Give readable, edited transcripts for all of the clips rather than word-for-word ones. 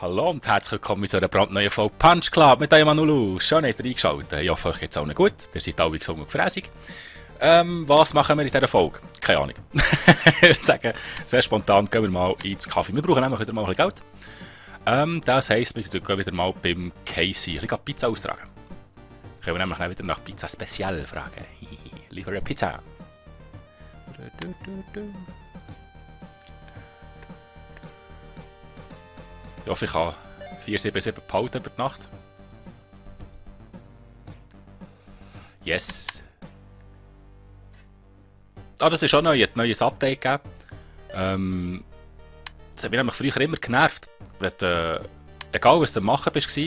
Hallo und herzlich willkommen zu einer brandneuen Folge Punch Club mit eurem Manulu. Schön, habt ihr eingeschaltet. Ich hoffe, euch geht's allen gut. Wir sind alle gesund und gefräßig. Was machen wir in dieser Folge? Keine Ahnung. Ich würde sagen, sehr spontan gehen wir mal ins Kaffee. Wir brauchen nämlich wieder mal ein bisschen Geld. Das heisst, wir gehen wieder mal beim Casey ein bisschen Pizza austragen. Können wir nämlich wieder nach Pizza Spezial fragen. Liefer eine Pizza. Ich hoffe, ich kann 477 behalten über die Nacht. Yes. Das ist schon ein neues Update gegeben. Das hat mich nämlich früher immer genervt. Wenn egal was du am machen bist,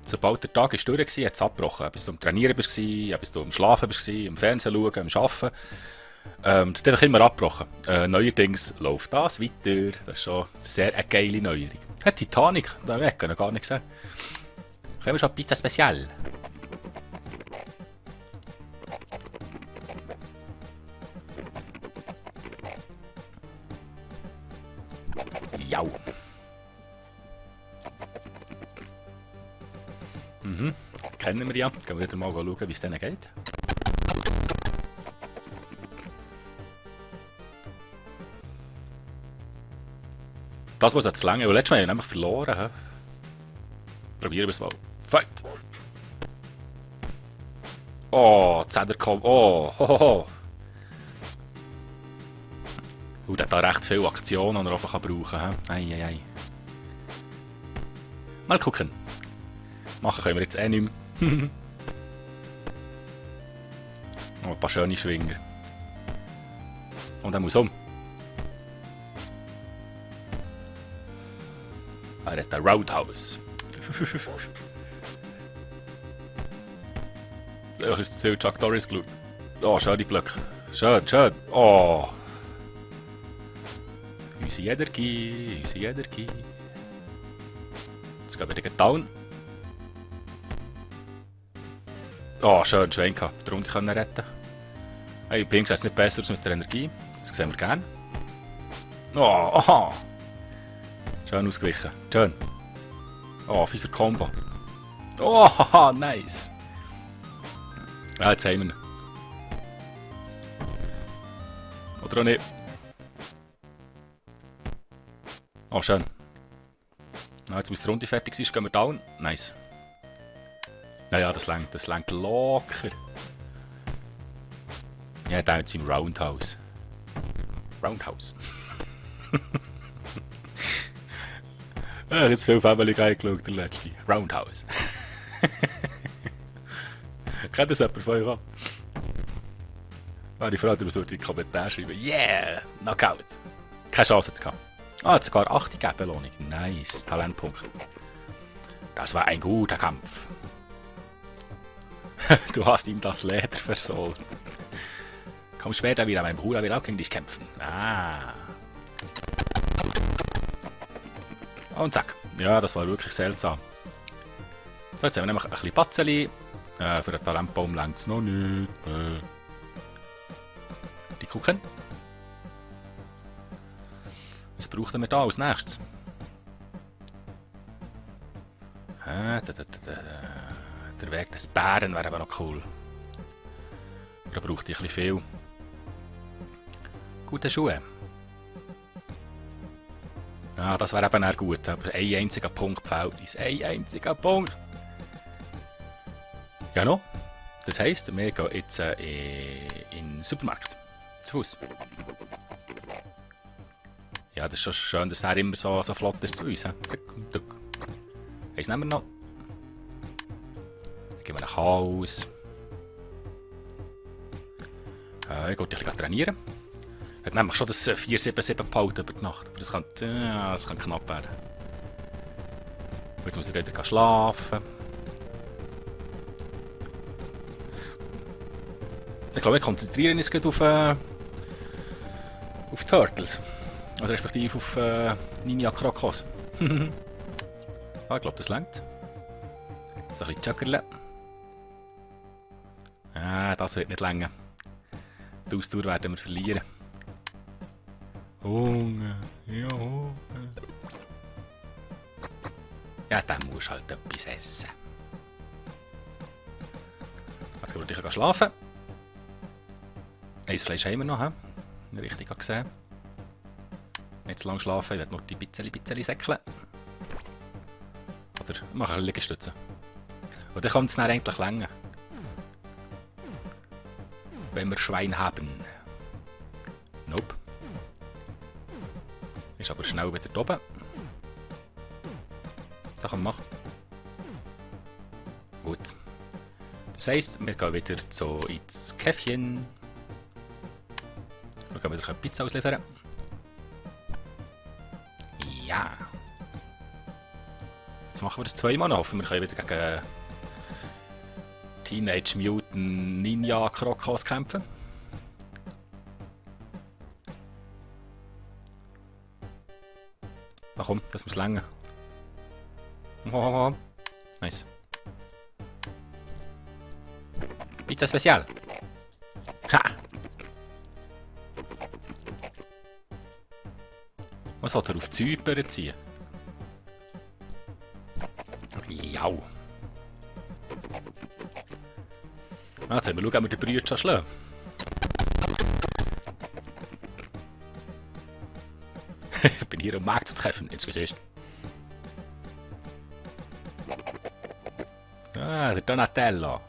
sobald der Tag ist durch war, hat es abgebrochen. Bis du am Trainieren bist, bis du am Schlafen bist, am Fernsehen schauen, am Arbeiten. Das hat einfach immer abgebrochen. Neuerdings läuft das weiter. Das ist schon sehr eine geile Neuerung. Titanic, da weg, kann ich gar nicht sagen. Können wir schon Pizza Spezial? Jau. Kennen wir ja. Gehen wir wieder mal schauen, wie es denen geht. Das muss jetzt länger, weil letztes Mal habe ich nämlich verloren. Probieren wir es mal. Fight! Oh, Zeder kommt. Oh, hohoho. Und der hat da recht viele Aktionen, die er oben brauchen kann. Eieiei. Mal gucken. Machen können wir jetzt eh nicht mehr. Oh, ein paar schöne Schwinger. Und er muss um. Er hat einen Roundhouse. Ich habe zu Chuck Norris geschaut. Oh, schöne Blöcke. Schön, schön. Oh. Unsere Energie, unsere Energie. Jetzt gehen wir gegen Down. Oh, schön, Schwenk gehabt. Die Runde können retten. Hey, Pim sieht es nicht besser aus mit der Energie. Das sehen wir gerne. Oh, aha. Schön ausgewichen. Schön. Oh, FIFA Combo. Oh, haha, nice. Ja, jetzt haben wir ihn. Oder auch nicht. Oh, schön. Ja, jetzt, bis die Runde fertig ist, gehen wir down. Nice. Naja, das lenkt locker. Ja, da jetzt im Roundhouse. Roundhouse. Ich habe jetzt viel Family Guy geschaut, der letzte. Roundhouse. Kennt das jemand von euch an? Ich frage, was in die Kommentare schreiben. Yeah! Knockout! Keine Chance hat er gehabt. Ah, hat sogar 8 gegeben, Belohnung. Nice, Talentpunkt. Das war ein guter Kampf. Du hast ihm das Leder versohlt. Komm später wieder, mein Bruder will auch gegen dich kämpfen. Ah. Und zack. Ja, das war wirklich seltsam. So, jetzt haben wir nämlich ein bisschen Batzeli. Für den Talentbaum längt es noch nicht. Die gucken. Was brauchen wir da als nächstes? Der Weg des Bären wäre aber noch cool. Da braucht ich ein bisschen viel. Gute Schuhe. Ah, das wäre eben auch gut, aber ein einziger Punkt fehlt uns. Ein einziger Punkt! Ja noch. Das heisst, wir gehen jetzt in den Supermarkt. Zu Fuß. Ja, das ist schon schön, dass er immer so flott ist zu uns. Eins nehmen wir noch. Dann gehen wir nach Hause. Ich gehe ein bisschen trainieren. Ich habe nämlich schon das 477 behalten über die Nacht. Aber das kann knapp werden. Jetzt muss ich wieder schlafen. Ich glaube, wir konzentrieren uns auf Turtles. Oder respektive auf Ninja Krokos. Ich glaube, das reicht. Jetzt ein bisschen Juggerle. Das wird nicht länger. Die Ausdauer werden wir verlieren. Hunger, ja Hunger. Ja, dann musst du halt etwas essen. Jetzt gehen wir schlafen. Ein Fleisch haben wir noch, wenn ich richtig gesehen habe. Nicht zu lange schlafen, ich werde nur die bisschen säckeln. Oder machen wir Liegestütze. Und dann kommt es dann eigentlich länger. Wenn wir Schwein haben. Nope. Ist aber schnell wieder oben. Das kann man machen. Gut. Das heisst, wir gehen wieder ins Käffchen. Wir gehen wieder Pizza ausliefern. Ja. Jetzt machen wir das zweimal noch. Hoffen wir können wieder gegen Teenage Mutant Ninja Krokos kämpfen. Na komm, das muss länger. Nice. Pizza Spezial. Ha! Was hat er auf Zypern ziehen? Jau. Jetzt schauen wir, ob wir den Brüder schlagen. Ich bin hier, um Markt zu treffen, ins Gesicht. Ah, der Donatello.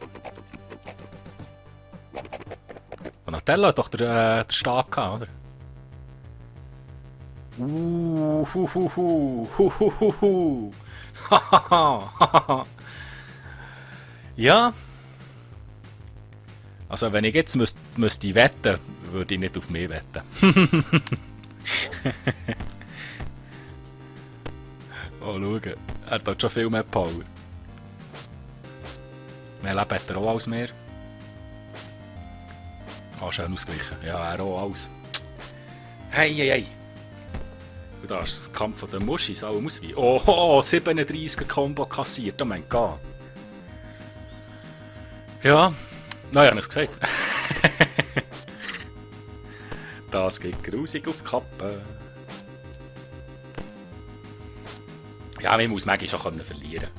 Donatello hat doch der Stab gehabt, oder? Ja. Also wenn ich jetzt müsste wetten, würde ich nicht auf mich wetten. Oh, schau. Er hat schon viel mehr Power. Mehr Leben hat er auch als mehr. Ah, schön ausgeglichen. Ja, er auch alles. Hey. Und da ist das Kampf von den Muschis, auch muss wie. Oh, 37er Combo kassiert, oh mein Gott. Ja, naja, ich habe es gesagt. Das geht grusig auf die Kappe. Ja, man muss manchmal schon verlieren.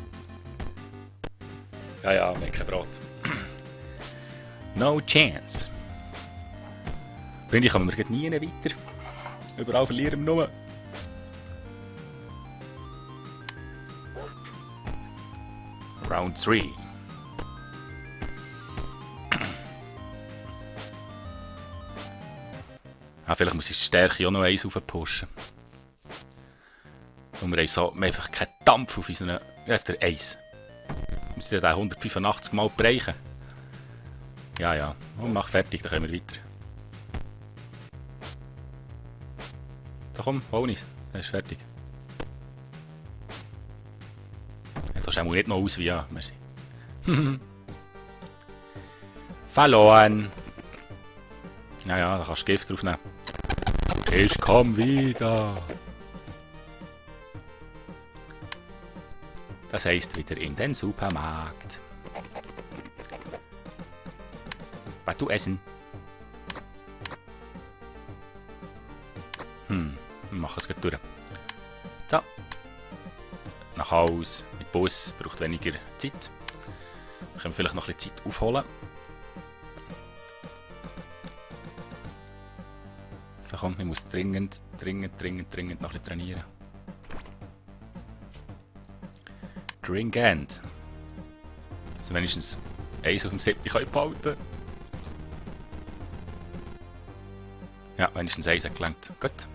Ja, wir haben kein Brot. No chance. Freunde, kommen wir nie weiter. Überall verlieren wir nur. Round 3. Vielleicht muss ich die Stärke auch noch eins aufpushen. Und wir haben so einfach keinen Dampf auf unseren... Ja, der Eis. Wir müssen ja den 185 Mal bereichen. Ja. Und mach fertig, dann können wir weiter. Da komm, hol uns. Dann ist fertig. Jetzt schauen wir nicht noch aus wie ja. Merci. Verloren. Ja, da kannst du Gift draufnehmen. Ich komm wieder. Das heisst wieder in den Supermarkt. Was du essen? Wir machen es gleich durch. So. Nach Hause, mit Bus, braucht weniger Zeit. Dann können wir vielleicht noch ein bisschen Zeit aufholen. So, komm, ich muss dringend noch ein bisschen trainieren. Dringend. Also wenigstens eins auf dem 7 kann behalten. Ja, wenigstens eins hat gelangt. Gut.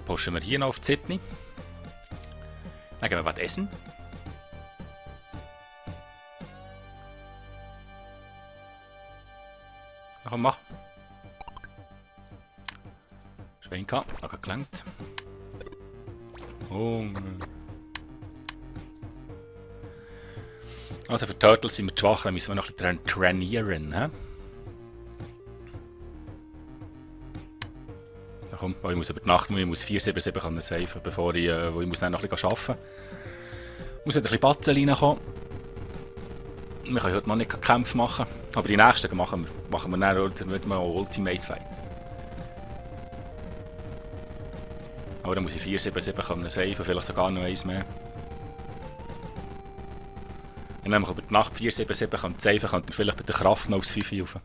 Pushen wir hier noch auf die 7. Dann gehen wir was essen. Na komm, mach. Schwenka, hat gelangt. Hunger. Also für Turtles sind wir zu schwach, dann müssen wir noch ein bisschen trainieren. He? Ja, komm, ich muss über die Nacht, ich muss 477 safen, bevor ich, ich muss dann noch ein bisschen arbeiten. Ich muss wieder ein bisschen Batzel reinkommen. Wir können heute noch nicht Kämpfe machen, aber die nächsten machen wir dann mit einem Ultimate Fight. Aber dann muss ich 477 können saven, vielleicht sogar noch eins mehr. Wenn ich über die Nacht 477 kann saven, könnte ich vielleicht bei der Kraft noch aufs 5 rauf.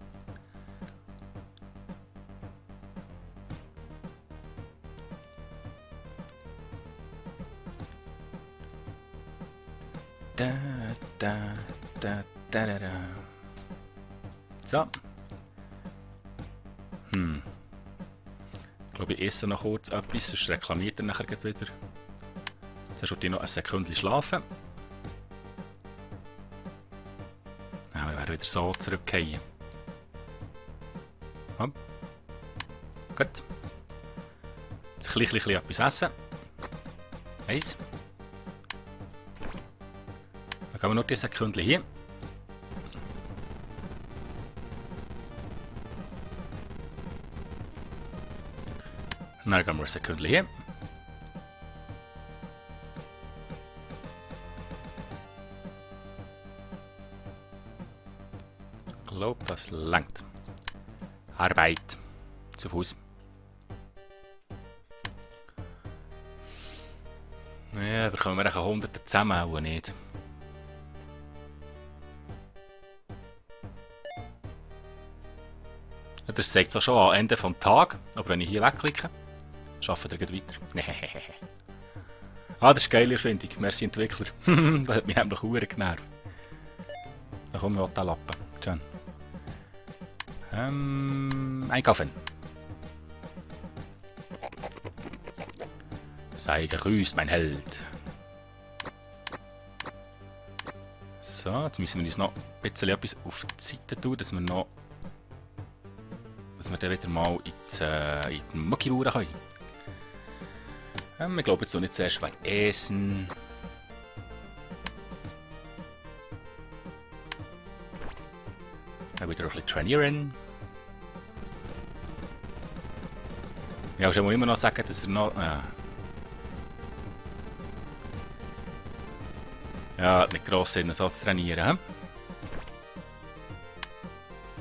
So. Ich glaube, ich esse noch kurz etwas, sonst reklamiert er nachher wieder. Jetzt sollte ich noch eine Sekunde schlafen. Ja, wir werden wieder so zurückgehen. Ja. Gut. Jetzt ein bisschen etwas essen. Eins. Dann gehen wir noch die Sekunde hier. Dann gehen wir eine Sekunde hier. Ich glaube, das langt. Arbeit. Zu Fuß. Ja, bekommen wir 100 zusammen auch nicht. Das zeigt es schon am Ende des Tages, aber wenn ich hier wegklicke, arbeiten wir weiter. Ah, das ist geile Erfindung. Merci Entwickler. Das hat mich nämlich verdammt genervt. Da kommen wir auch den Lappen. Schön. Einkaufen. Sei gegrüßt, mein Held. So, jetzt müssen wir uns noch ein bisschen etwas auf die Seite tun, dass wir noch... dass wir dann wieder mal in die Muckibauern können. Ich glaube jetzt noch nicht zuerst was essen. Dann wieder ein bisschen trainieren. Ja, ich muss immer noch sagen, dass er noch... Ja, hat nicht gross Sinn, so zu trainieren.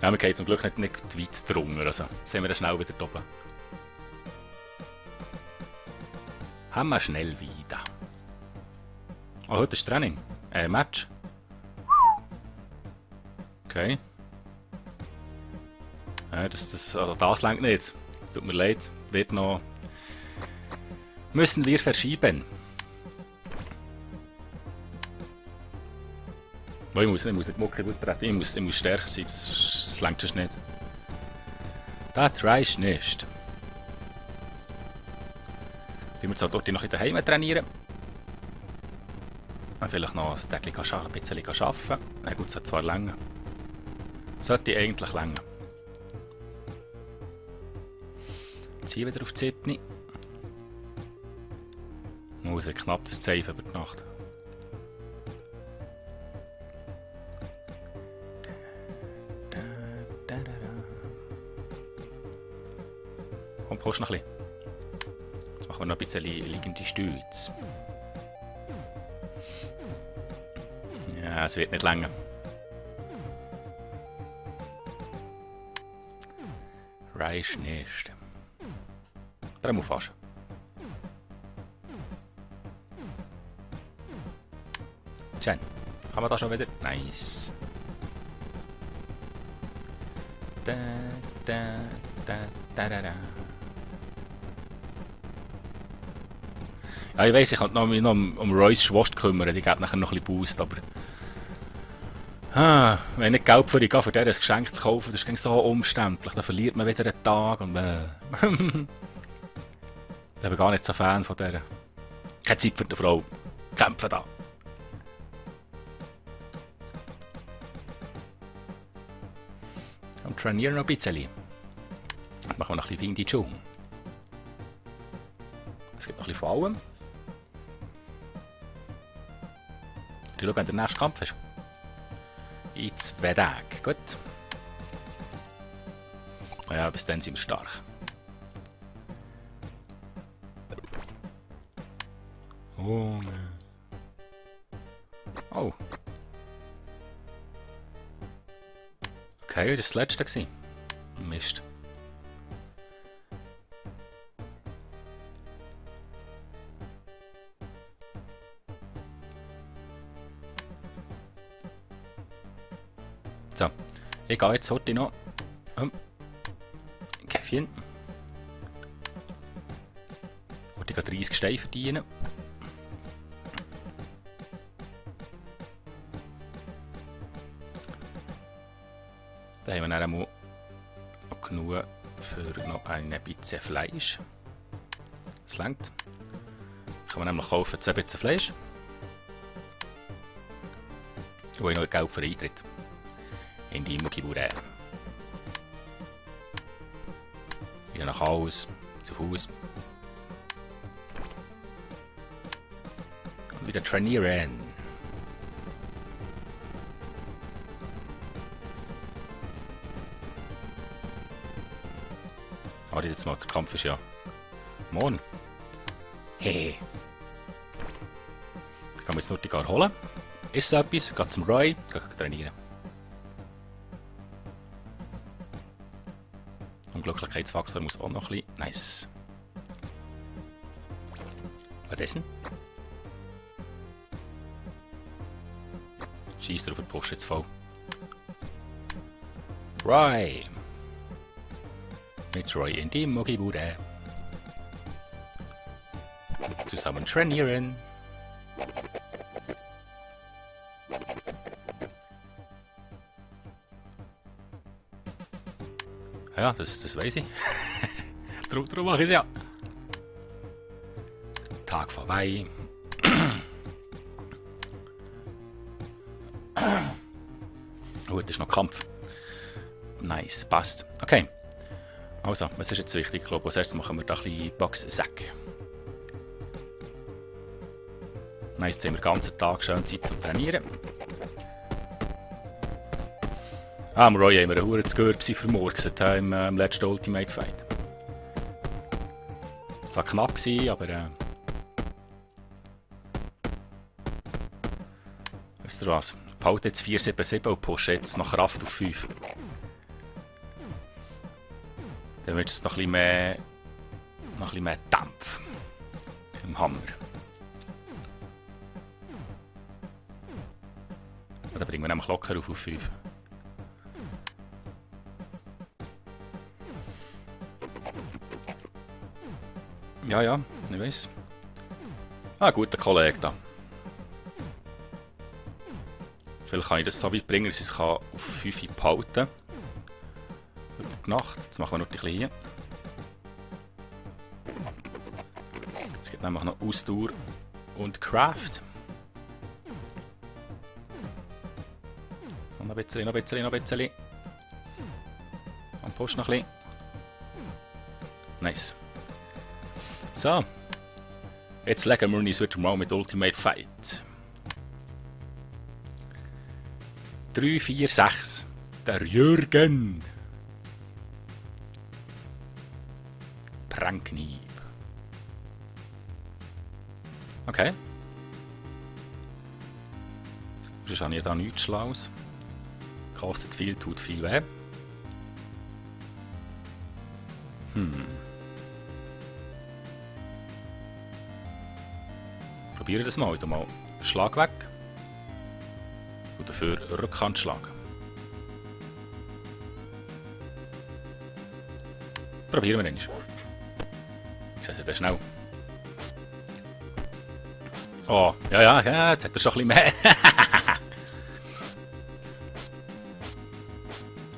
Ja, wir gehen zum Glück nicht weit drunter, also sehen wir dann schnell wieder oben. Haben wir schnell wieder. Oh, heute ist Training. Match. Okay. Das reicht nicht. Tut mir leid. Wird noch... Müssen wir verschieben. Ich muss nicht die Mucke treten. Ich muss stärker sein. Das reicht sonst nicht. Das reicht nicht. Wir müssen dort noch in den Heimen trainieren. Und vielleicht noch ein bisschen arbeiten. Na gut, es sollte zwar länger. Sollte eigentlich länger. Jetzt hier wieder auf die 7. Muss ein knappes Zeichen über die Nacht. Komm, push noch ein bisschen. Jetzt machen wir noch ein bisschen liegende Stütze. Ja, es wird nicht länger. Reicht nicht. Da muss fast. Schön. Kann man da schon wieder? Nice. Da, da, da, da, da, da. Ja, ich weiss, ich könnte mich noch um Royce Schwast kümmern, die gibt nachher noch ein bisschen Boost, aber... wenn ich nicht Geld für die für ein Geschenk zu kaufen, das ist so umständlich, dann verliert man wieder einen Tag und... Ich bin gar nicht so Fan von der. Keine Zeit für die Frau. Kämpfen da. Und trainieren noch ein bisschen. Dann machen wir noch ein bisschen Wing Chun. Es gibt noch ein bisschen von allem. Du schau, wenn der nächste Kampf ist. In 2 Tagen. Gut. Ja, bis dann sind wir stark. Oh. Oh. Okay, das war das letzte. Mist. So, ich gehe jetzt heute noch Käffchen. Und ich gehe 30 Steine verdienen. Da haben wir dann auch noch genug für noch ein bisschen Fleisch. Das reicht. Kann man nämlich kaufen 2 Bitzen Fleisch. Und ich noch Geld für Eintritt. In die Muckibude. Wieder nach Hause, zu Fuß. Und wieder trainieren. Aber jetzt mal, der Kampf ist ja morgen. Hehe. Da kann man jetzt nur die Gar holen. Ist so etwas, geht zum Roy, geht trainieren. Unglücklichkeitsfaktor muss auch noch ein bisschen. Nice. Was ist denn? Scheiß drauf, der Post jetzt voll. Roy! Mit Roy in die Muckibude. Zusammen trainieren. Ja, das weiß ich. Darum mache ich es ja. Tag vorbei. Gut, ist noch Kampf. Nice, passt. Okay. Also, was ist jetzt wichtig? Ich glaube, als erstes machen wir da ein bisschen Boxsack. Nice, jetzt haben wir den ganzen Tag schön Zeit zum Trainieren. Am Roy haben wir einen Huren zu Gürbsi vermurkset im letzten Ultimate Fight. Es war knapp, aber wisst ihr was? Behalte jetzt 477 und pushe jetzt noch Kraft auf 5. Dann wird es noch ein bisschen mehr Dampf im Hammer. Und dann bringen wir nämlich locker auf 5. Ja, ich weiss. Ah, guter Kollege da. Vielleicht kann ich das so weit bringen, dass ich es auf 5 behalten kann. Über die Nacht. Jetzt machen wir noch ein bisschen hier. Es gibt nämlich noch Ausdauer und Craft. Und noch ein bisschen. Am Post noch ein bisschen. Nice. So. Jetzt legen wir uns wieder mal mit Ultimate Fight. 3, 4, 6. Der Jürgen. Pranknieb. Okay. Sonst habe ich da nichts Schlaues. Kostet viel, tut viel weh. Probiere das mal. Wieder mal Schlag weg. Und dafür Rückhandschlag. Probieren wir einmal. Ich sehe es ja schnell. Oh, ja, jetzt hat er schon ein bisschen mehr.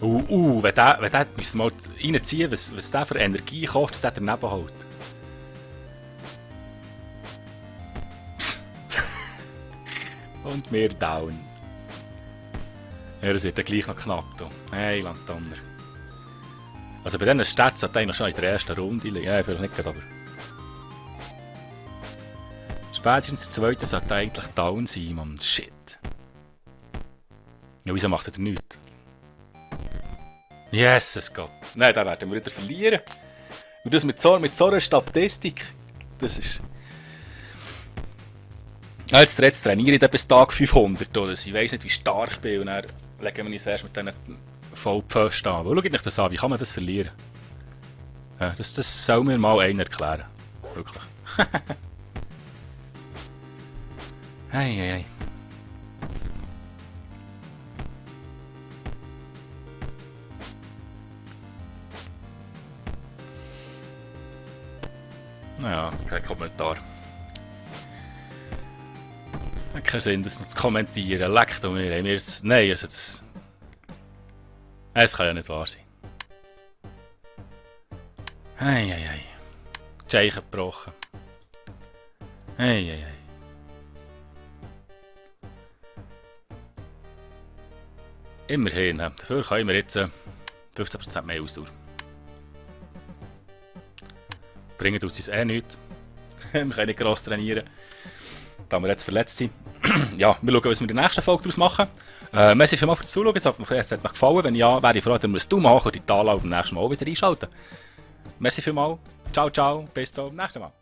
Wenn der müsste mal reinziehen, was der für Energie kostet, der daneben hält. Und wir down. Ja, das wird dann gleich noch knapp. Hey, Landtonner. Also bei diesen Stats hat er schon in der ersten Runde liegen. Ja, vielleicht nicht, aber... Spätestens der zweite sollte eigentlich down sein, Mann. Shit. Ja, wieso macht er nichts? Jesus Gott. Nein, da werden wir wieder verlieren. Und das mit so einer Statistik. Das ist... Jetzt trainiere ich dann bis Tag 500 oder so. Ich weiss nicht, wie stark ich bin. Und dann legen wir uns erst mit diesen Vollpfosten an. Schaut euch das an, wie kann man das verlieren? Ja, das soll mir mal einer erklären. Wirklich. Hey. kein Kommentar. Hat keinen Sinn, das noch zu kommentieren. Leckt um mir. Nein, also das... Es kann ja nicht wahr sein. Eieiei. Die Scheiche gebrochen. Eieiei. Immerhin, dafür können wir jetzt 15% mehr Ausdauer. Bringen uns es nichts. Wir können nicht gross trainieren, da wir jetzt verletzt sind. Ja, wir schauen, was wir in der nächsten Folge daraus machen. Merci vielmals fürs Zuschauen, es hat mir gefallen. Wenn ja, wäre ich froh, wenn wir ein Daumen hoch und die Tala auf dem nächsten Mal auch wieder einschalten. Merci vielmals, ciao, ciao, bis zum nächsten Mal.